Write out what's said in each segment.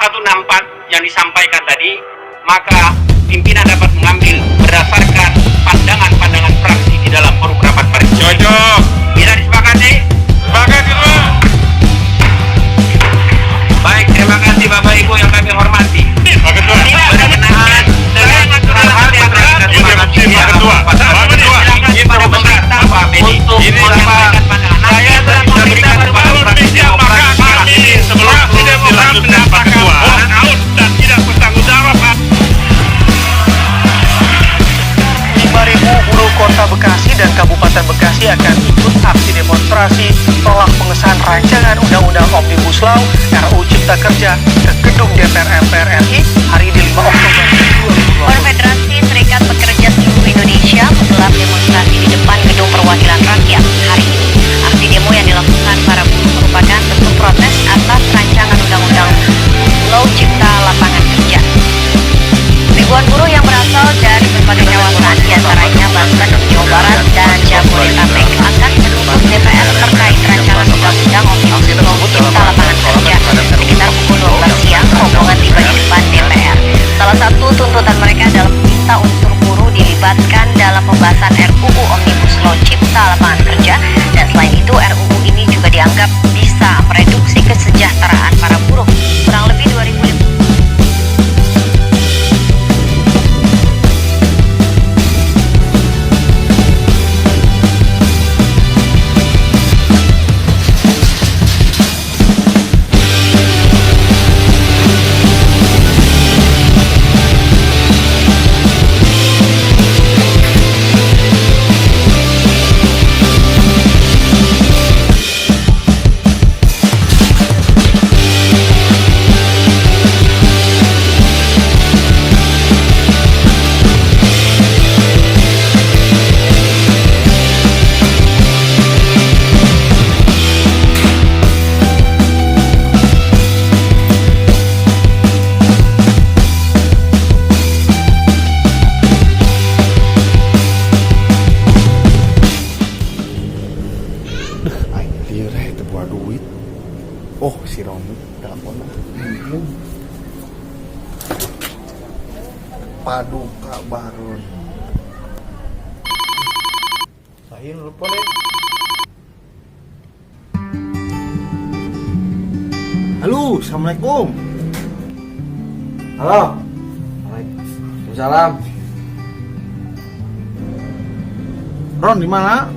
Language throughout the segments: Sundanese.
164 yang disampaikan tadi, maka pimpinan dapat mengambil berdasarkan pandangan-pandangan fraksi di dalam forum rapat paripurna. Cocok. Bisa disepakati? Sepakat, Ketua. Baik, terima kasih Bapak Ibu yang kami hormati. Pak Ketua. Berkenaan dengan hal-hal yang telah kita sepakati di Pak dalam Ketua. rapat Pak Ketua. Silakan kepada pemerintah Pak Beni Untuk ini menyampaikan pandangan. Saya Nanti sudah kita berikan berikan kepada kepada fraksi Demokrat Demokrat kami sebelum dilanjutkan, Pak Ketua. Out dan tidak bertanggung jawab. 5.000 buruh Kota Bekasi dan Kabupaten Bekasi akan ikut aksi demonstrasi tolak pengesahan rancangan Undang-Undang Omnibus Law RUU Cipta Kerja ke gedung DPR MPR RI hari ini 5 Oktober 2020. Konfederasi Serikat Pekerja Seluruh Indonesia menggelar demonstrasi di depan Gedung Perwakilan Rakyat hari ini. Aksi demo yang dilakukan para buruh merupakan bentuk protes atas rancangan Undang-Undang Law Cipta Lapangan Kerja. Ribuan buruh yang berasal dari berbagai kawasan, diantaranya Banten, Jawa Barat, dan Jabodetabek akan menuntut DPR terkait rancangan Undang-Undang Omnibus Law Cipta Lapangan Kerja. Sekitar pukul 12 siang, rombongan tiba di depan DPR. Salah satu tuntutan mereka adalah meminta unsur buruh dilibatkan dalam pembahasan RUU Omnibus Law Cipta Lapangan Kerja, dan selain itu RUU ini juga dianggap bisa mereduksi kesejahteraan para buruh. Kurang lebih 2000 Duh, aing lieur teu boga duit. Oh, si Romi telepon lah. Paduka Baron. Lain lupa deh. Halo, assalamualaikum. Halo. Waalaikumsalam. Ron di mana?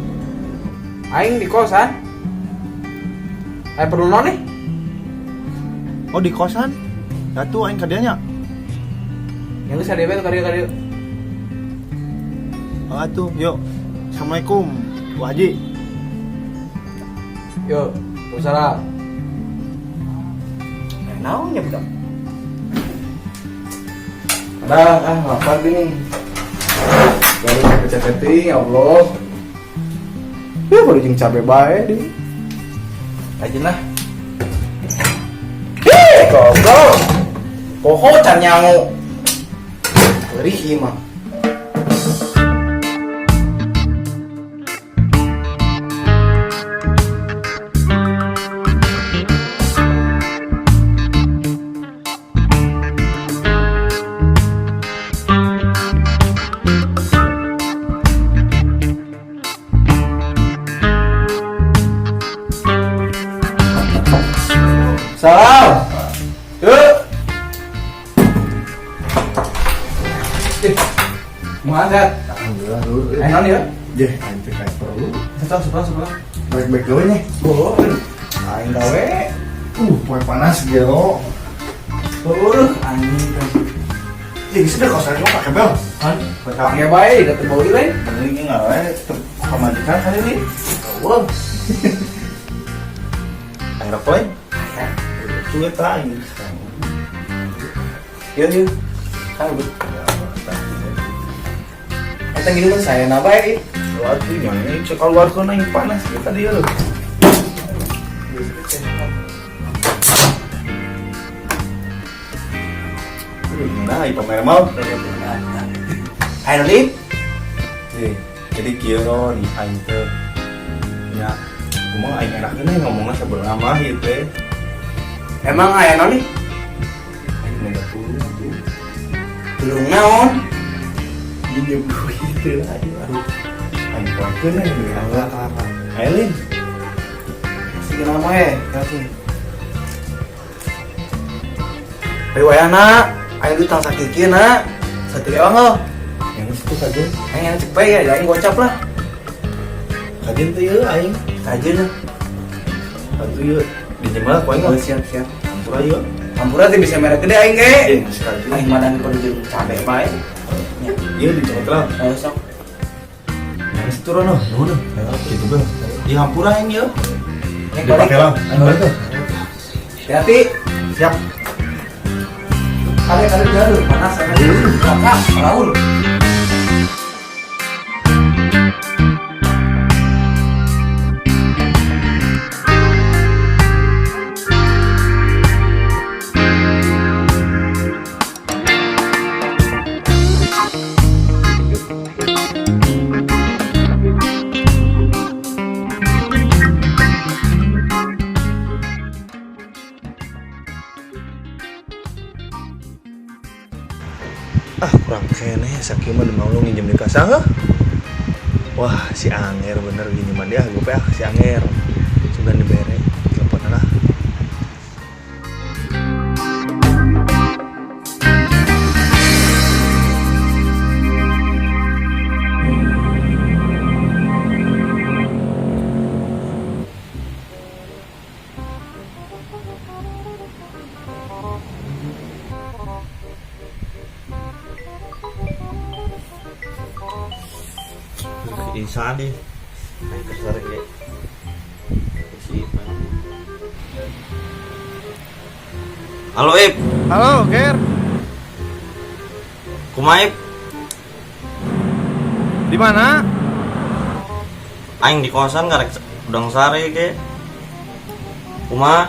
Aing di kosan. Aing perlu naon nih? Oh, di kosan. Atuh aing ka dieu nya. Yang geus kadieu kadieu kadieu. Oh, atuh, yuk. Assalamualaikum, Bu Haji. Yo, waalaikumsalam. Eh, naon nya budak? Ada ah lapar gini. Baru capek-capek ya Allah. Ya baru jeung cabe bae di. Aja lah. Hei, goblok. Poho can nyangu. Perih ieu mah. Salam. Yuk. Eh, kumaha sehat? Alhamdulillah lu. Eh, naon ya? Jeh, aing teh kayak perlu. Setelah setelah setelah. Baik-baik gawe nya. Oh, aing gawe. Poe panas gelo. Heueuh, anjing. Ya geus deh kosan gua pakai bel. Kan, pakai bae, da teu bau lain. Ini nggak we, tetep pamajikan kali ini. Eueuh. Aing rokok lain. Itu eta aing. Yuk, yuk. Kan bet. Eta gini mah saya na bae. Waduh, mana cek keluarkeun aing panas kita dia lho. Nah, ieu pamer mau. Ayo Lip. Eh, jadi kieu Ron, aing teh nya kumaha aing enakeun we ngomongna sabenerna mah ieu teh. Emang aya naon nih? Tulung naon? Minjem duit lah, aduh. Aing poekeun ya. Apa? Ayo, Lin. Sing nama kasih. Ayo wayahna, ayo duit tang sakieu na. Satria heuh. Yang itu kajen. Aing yang cepet ya, aing gocap lah. Kajen tuh ya aing. Kajen lah. Atuh ieu dinjem lah ku aing. Oh, siap siap. Hampura ieu. Hampura teh bisa merek gede aing ge. Eh, sekali. Aing madan kudu jeung cabe bae. Ya. Ieu dicokot lah. Ayo sok. Yang situ rono, nuhun. Gitu bang. Di hampura aing ieu. Yang balik. Dipake lah. Aing balik tuh. Hati-hati. Siap. Kali kali jalur panas sama kakak Raul. Ah, kurang keneh sakieu mah mau lu nginjem di kasah heuh. Wah, si Anger bener nginjeman dia, gope ah si Anger. Sugan dibere, teleponan lah. Isa di aing kesar ge si Ipan. Halo Ip, Halo, Ger. kumaha Ip? Di mana? Aing di kosan karek udang sare ge. Kumaha?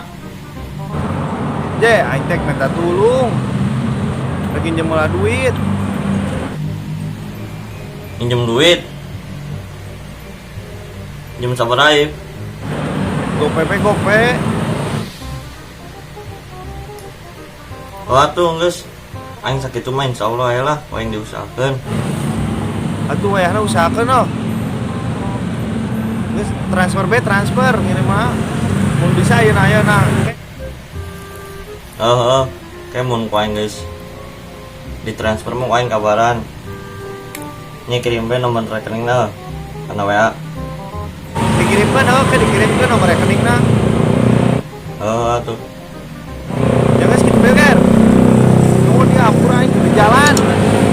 Je, aing tek minta tulung. Lagi njem duit. Minjem duit. Minjem sabaraha Ip? Gope pe gope. Oh atuh geus. Aing sakitu mah insyaallah aya lah, aing diusahakeun. Atuh wayahna usahakeun oh. Geus transfer be transfer ngirim mah. Mun bisa ayeuna ayeuna. Heeh, kayak mun ku aing geus ditransfer mah ku aing kabaran. Nya kirim be nomor rekeningna kana WA. Dikirimkeun oh, ke dikirimkeun nomor rekeningna. Heeh atuh. Ya geus kitu be Ger. Nuhun ya ampura aing di jalan.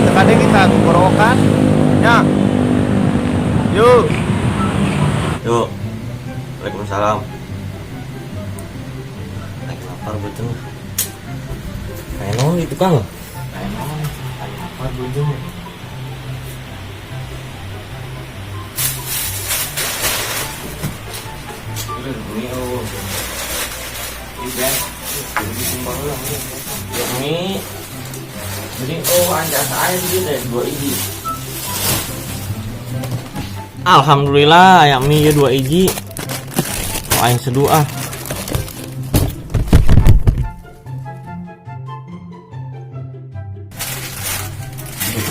Teu kadenge ka gogorowokan. Nya. Yuk. Yuk. Waalaikumsalam. Aing lapar beuteung. Kayak naon di tukang? Kayak naon? Aing lapar beuteung. Mie oh. Ini ben. Ini kumbang lah. Ya mie. Jadi oh anjir saya sih deh 2 iji. Alhamdulillah aya mie 2 iji. Oh, aing seduh ah.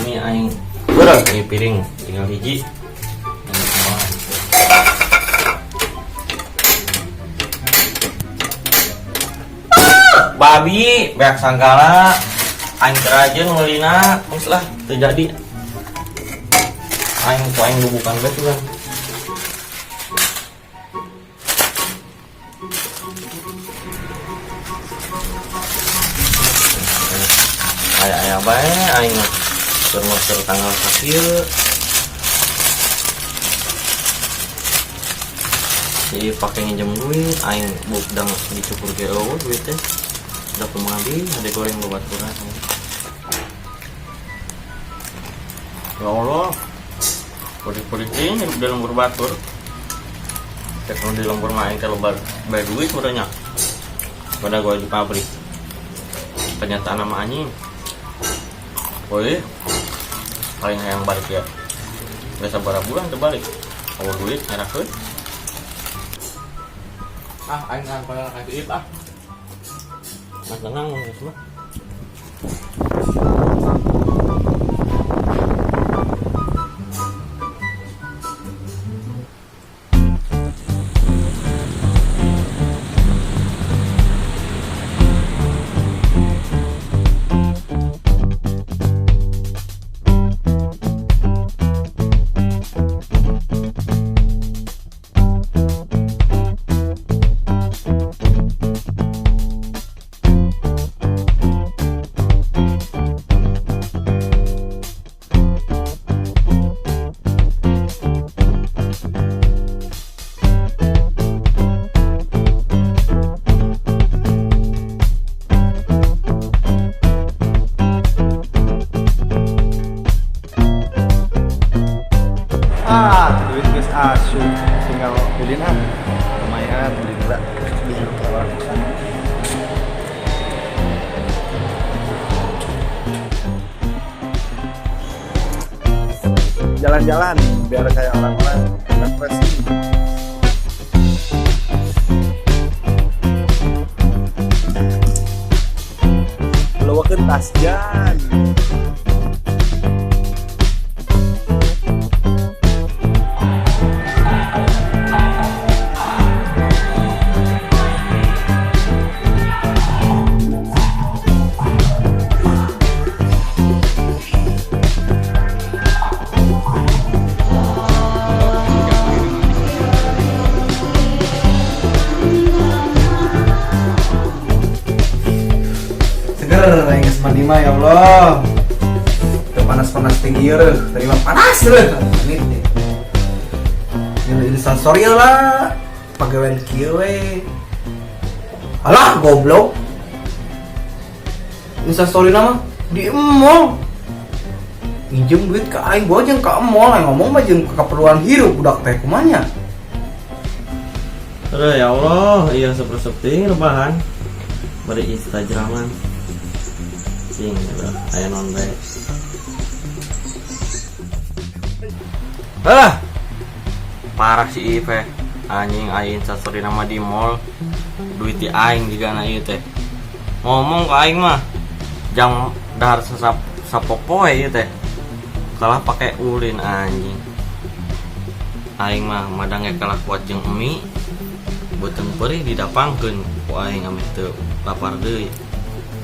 Ini aing berat ini piring tinggal hiji. Babi beak sanggala aing kerajeun meulina geus lah teu jadi. Aing ku aing bubukan bae tuh kan. Aya-aya bae aing mah keur monster tanggal sakieu. Jadi pake nginjem duit aing budang dicukur ge eueuh duit teh. Udah kumaha deui hade goreng babaturan. Ya Allah. Putih-putih ini di lembur batur. Cek di lembur mah aing teh loba bae duit meureun nya. Pada gua di pabrik. Kenyataan nama anjing. Woi. Paling hayang balik ya. Geus sabaraha bulan teu balik. Awa duit ngerakeun. Ah, aing kan koyo ka Ip ah. Mas tenang geus mah. Jalan-jalan biar kayak orang-orang refreshing. Lewakeun tasjan. Seger aing geus mandi mah ya Allah. Teu panas-panas tinggi eueuh, tadi mah panas eueuh. Ini teh. Ini instastory lah. Pagawean kieu we. Alah goblok. Instastory nama di mall. Nginjem duit ke aing bawa jeung ka mall, aing ngomong mah jeung keperluan hirup budak teh kumanya. Aduh ya Allah, iya seperti rebahan. Bari Instagraman. Cing, aya non bae. Ah. Parah si Ipe. Anjing aya instastory nama di mall. Duit di aing juga na ieu teh. Ngomong ke aing mah jang dahar sesap sapopoe ieu teh. Kalah pakai ulin anjing. Aing mah madang ge kalah kuat jeung mie. Beuteung perih didapangkeun ku aing ameh teu lapar deui.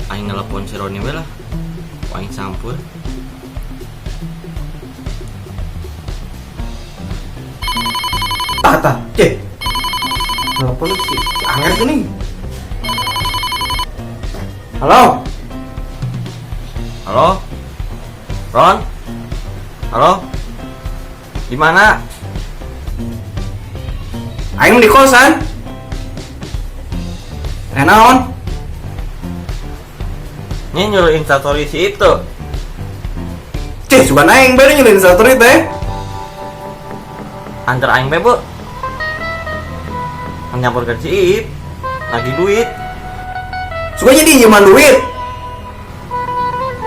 Aing nelpon si Roni we lah. Ku aing sampur. Tah tah, ceh. Nelpon si Anger geuning. Halo. Halo. Ron. Halo. Di mana? Aing di kosan. Naon? Ini nyuruh instastory si itu. Cih, sugan aing bae nyuruh instastory teh. Antar aing bae, Bu. Nyampurkeun si Iip. Lagi duit. Sugan jadi nyeman duit.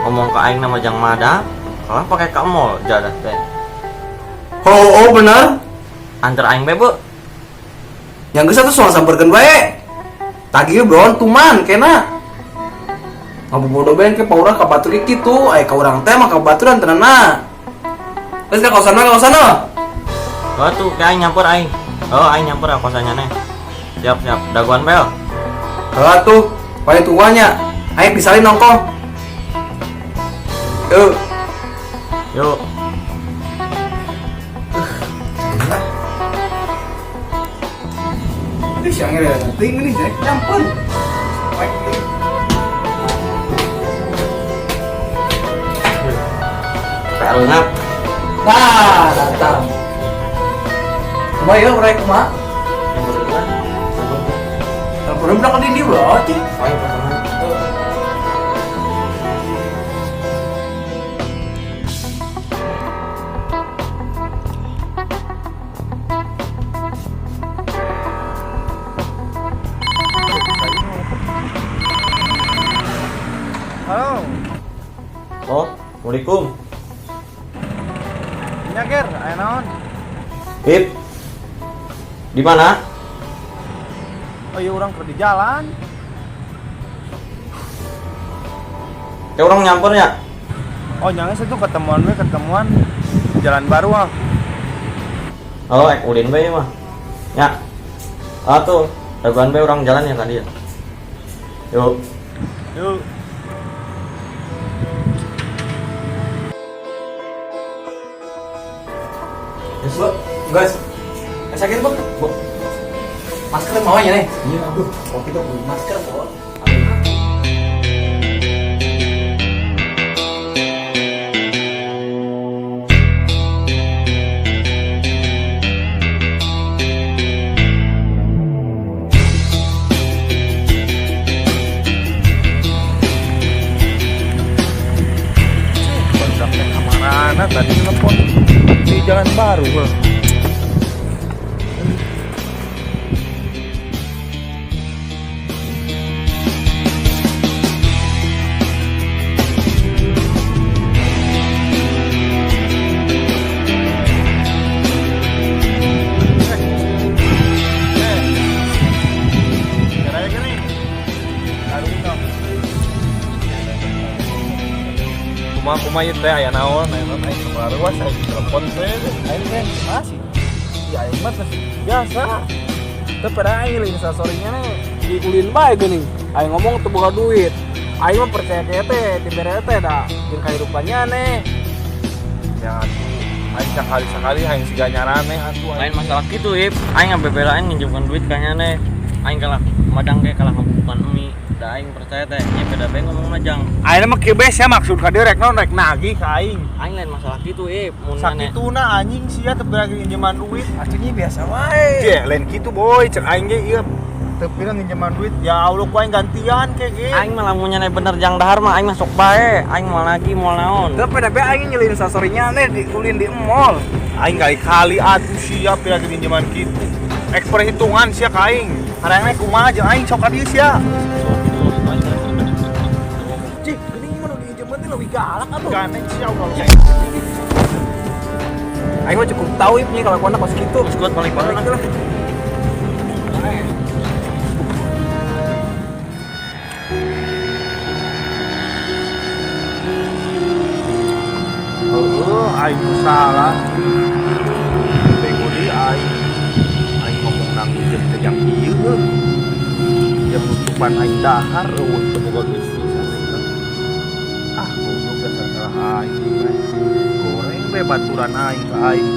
Ngomong ke aing nama jang mada, kalah pakai ke mall jadah teh. Oh, oh bener. Antar aing bae, Bu. Yang geus atuh soal samperkeun bae. Tagih bro, tuman kena. Ngabobodo bae ke paurang ka batur kitu, aya ka urang teh mah ka baturan tenana. Geus ka kosan mah ka kosan mah. Oh tuh, kayak aing nyampur aing. Oh, aing nyampur ka kosannya neh. Siap, siap. Dagoan bel. Heeh tuh, paling tuanya. Aing pisalin nongko. Yuk. Yuk. Ini siangnya ya, ting ini saya nyampur. Lengap. Nah, datang. Kumaha ya, urang kumaha? Yang berdua. Telepon udah ke dindi bro, cing. Oh, yang pertama. Halo. Oh, Assalamualaikum. Nya ger, aya naon? Ip. Di mana? Oh iya urang keur di jalan. Ya urang nyampur ya? Oh, nyanges itu ketemuan we, ketemuan jalan baru ah. Oh, ek ulin bae mah. Ya. Ah tuh, dagoan bae urang jalan ya tadi ya. Yuk. Yuk. Bu, guys. Sakit, Bu. Bu. Masker mau aja nih. Iya, aduh. Waktu itu beli masker, Bu. Baru dapet kamarana tadi telepon di jalan baru. Kumaha ieu teh aya naon? Aya naon aing kemaruas aing telepon teh. Aing teh masih. Ya aing mah biasa. Teu pada aing lain sasorenya nih diulin bae geuning. Aing ngomong teu boga duit. Aing mah percaya ke teh dibere teh da jeung kahirupannya aneh. Ya atuh aing sakali-sakali aing siga nyaraneh atuh. Lain masalah kitu, Ip. Aing ngabebelaan nginjemkeun duit ka nyaneh. Aing kalah madang ge kalah ngabukukan mie. Da aing percaya teh nya beda bae ngomongna jang. Aing mah kieu sia maksud ka dieu rek naon rek nagih ka aing. Aing lain masalah kitu, Ip. Mun maneh sakituna anjing sia teu pira nginjeman duit. Atuh biasa wae. Je, lain kitu boy, cek aing ge ieu teu pira nginjeman duit. Ya Allah ku aing gantian ke ge. Aing mah lamun nyaneh bener jang dahar mah aing mah sok bae. Aing moal nagih moal naon. Teu pada bae aing nyelin sasorinya aneh diulin di mall. Aing kali-kali atuh sia pira nginjeman kitu. Ek perhitungan sia ka aing. Harangna kumaha jeung aing sok ka dieu sia. Cih, geuning mah nu diinjeman teh leuwih galak atuh. Gandeng sia ulah. Aing mah cukup tahu ip nya kalakuanna kos kitu. Geus kuat balik Balik lah. Heeh, aing nu salah. Bego deui aing. Aing ngomong nang minjem teh jang ieu heuh. Jam nutupan aing dahar eueuh teu boga duit pisan aing teh. Ah, goblok dasar kalah aing we. Goreng we baturan aing ka aing.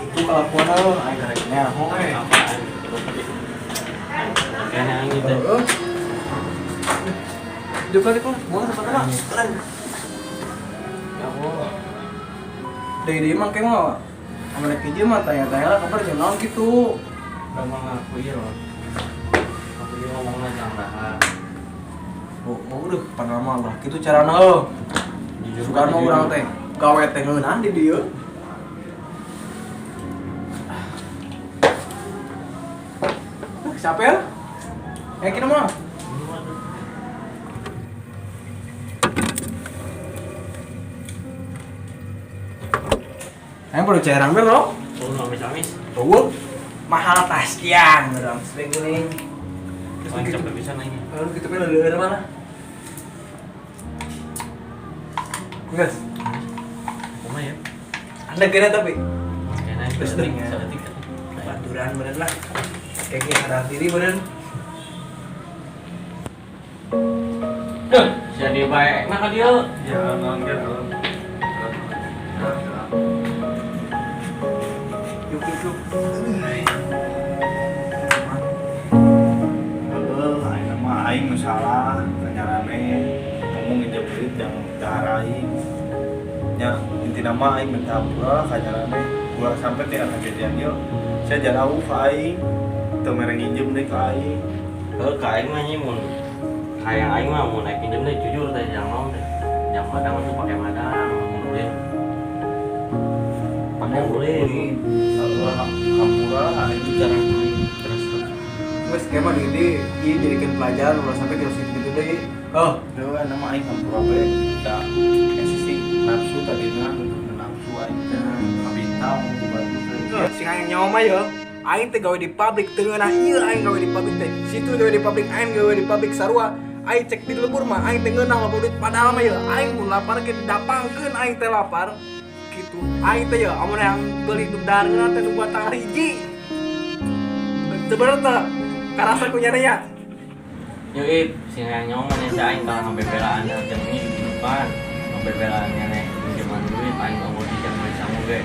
Itu kalakuan lo, aing karek nyaho eh. Kayaknya aing teh. Heeh. Juga deh, buang tempat apa? Keren. Ya Allah. Dari dia mah kayak mah, sama nek hiji mah tanya-tanya lah kabar jeung naon kitu. Emang aku ieu loh. Aku ieu ngomongna jang dahar. Oh, udah padahal mah ulah kitu carana heuh. Jujur Suka mah urang teh gawe teh ngeunah di dieu. Siapa ya? Kira mah. Aing perlu cairan ber lo. Oh, amis-amis. Tuh, mahal pastian urang sering kuning. Terus cepet bisa aing. Lalu kita pilih dari mana? Guys, Kumaha ya? Anda kira tapi Kayaknya Terus sedetik, dengan- sedetik. baturan bener lah. Kayak gini sadar diri bener. Duh, jadi baik nah ka dieu. Ya, naon ge. Yuk yuk yuk. Heeh, aing mah aing nu salah, kanyarane ngomong nginjem duit jang dahar aing. Nya intina mah aing minta hampura lah kanyarane. Ulah sampe teh kejadian ieu. Sia jarauh ka aing. Teu mere nginjem deui ka aing. Heuh, ka aing mah nyi mun hayang aing mah mun naik pinjem teh jujur teh jang naon teh. Jang madang atuh pake madang, mun ulin. Pake ulin. Heeh, hampura lah aing. Itu cara aing. Terus terus. Wes kayak mah di ieu jadikan pelajaran ulah sampai terus gitu deh. Oh, Heuh, nama aing hampura we. Da sisi nafsu tadina untuk nafsu aing teh kabinta mun dibantu teh. Sing aing nyawa mah ya. Aing teh gawe di pabrik teu ngeunah ieu aing gawe di pabrik teh. Situ gawe di pabrik, aing gawe di pabrik sarua. Aing cek di lembur mah aing teh ngeunah loba duit padahal mah ya aing mun lapar ge didapangkeun aing teh lapar. Kitu. Aing teh ya amun yang beli nu dahar ngeunah teh nu batang hiji. Teu bener teh. Karasa ku nyana nya. Yo Ip, sing hayang nyawa mah nya aing kalah ngabebelaan jang ini di depan. Ngabebelaan nya pinjeman duit aing eueuh di jang beli sangu ge.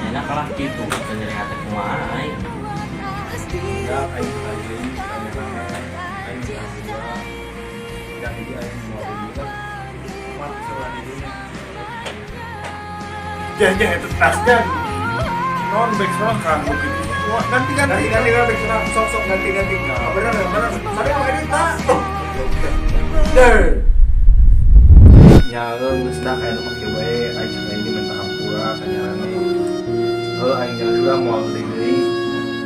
Nya kalah kitu, teu nyeri hate kumaha aing. Ya, aing lagi rame-rame, aing hampura. Yang hiji aing mau beli lah. Mat sebelah dirinya. Jeh, itu tas kan. Non back sono kan begitu. Wah, ganti ganti Ganti ganti ganti sok sok ganti ganti. Bener bener. Tapi apa ini tak? Deh. Ya, geus dah kayak nu make bae aing sekali ini minta hampura kanyarane. Heuh, aing juga moal deui deui.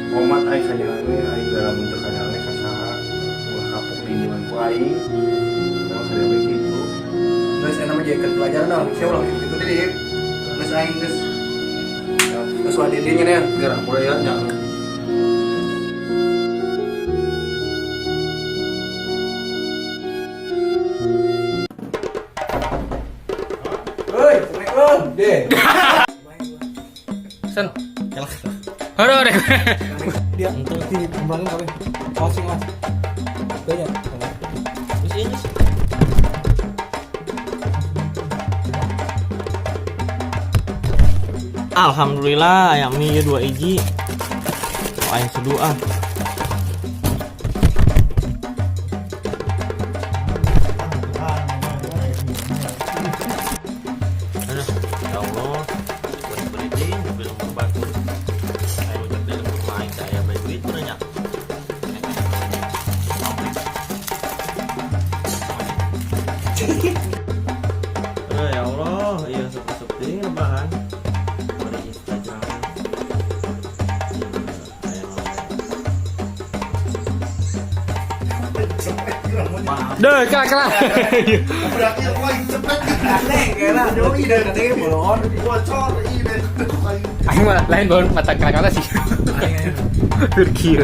Omat aing kanyarane, aing dalam bentuk kanyarane ka saha. Ulah aing. Memang serius gitu. Geus enak mah jadikan pelajaran dong. Sia ulah gitu deui. Geus aing geus. Geus wah didinya nya. Gerak mulai ya nya. Hei, Assalamualaikum. Deh. Sen. Halo, deh. Dia di kembangin kabeh. Closing mas. Banyak. Terus ini sih. Alhamdulillah ayam mie 2 iji. Oh, ayam seduh ah. Aduh, ya Allah. Beri-beri mobil batu. Ayo ucap dari rumah aing saya bayar duit bener nya. Aduh, ya Allah, iya sepi-sepi rebahan. Beri Instagram. Duh, kalah kalah. Berarti aku aing cepet. Aneh, kira doi dan katanya bolon. Bocor ini aing. Aing mah lain baru mata kalah sih. Turki.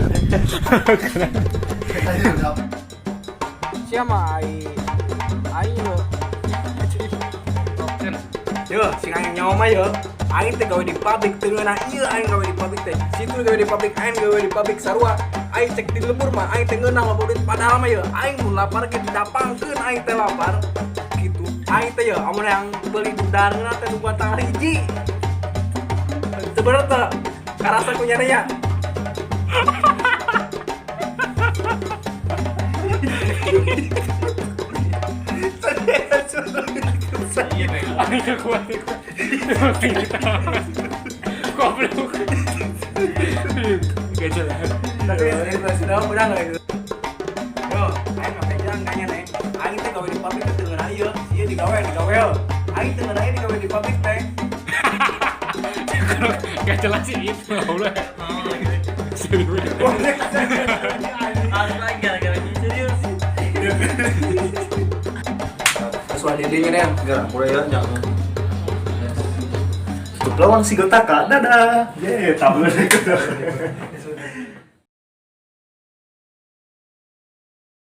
Siapa ai? Ai yo. Yo, sing aing nyawa mah yo. Aing teh gawe di pabrik teu ngeunah ieu aing gawe di pabrik teh. Situ gawe di pabrik, aing gawe di pabrik sarua. Aing cek di lembur mah aing teh ngeunah loba duit padahal mah yo aing mun lapar ge didapangkeun aing teh lapar. Gitu. Aing teh yo amun yang beli dahareuna teh nu batang hiji. Teu bener teh. Karasa ku nyari nya. Aing kuat. Goblok. Gak jelas. Tapi sudah udah nggak gitu. Yo, aing mah pegang kayaknya nih. Aing teh gawe di pabrik teh teu ngeunah ieu. Ieu digawe, digawe. Aing teu ngeunah ieu digawe di pabrik teh. Gak jelas sih itu, Allah. Serius. Gara-gara ini serius. Sesuai didinya nih. Gerak mulai ya nya. Tutup lawan si Gotaka. Dadah. Ye, tabur.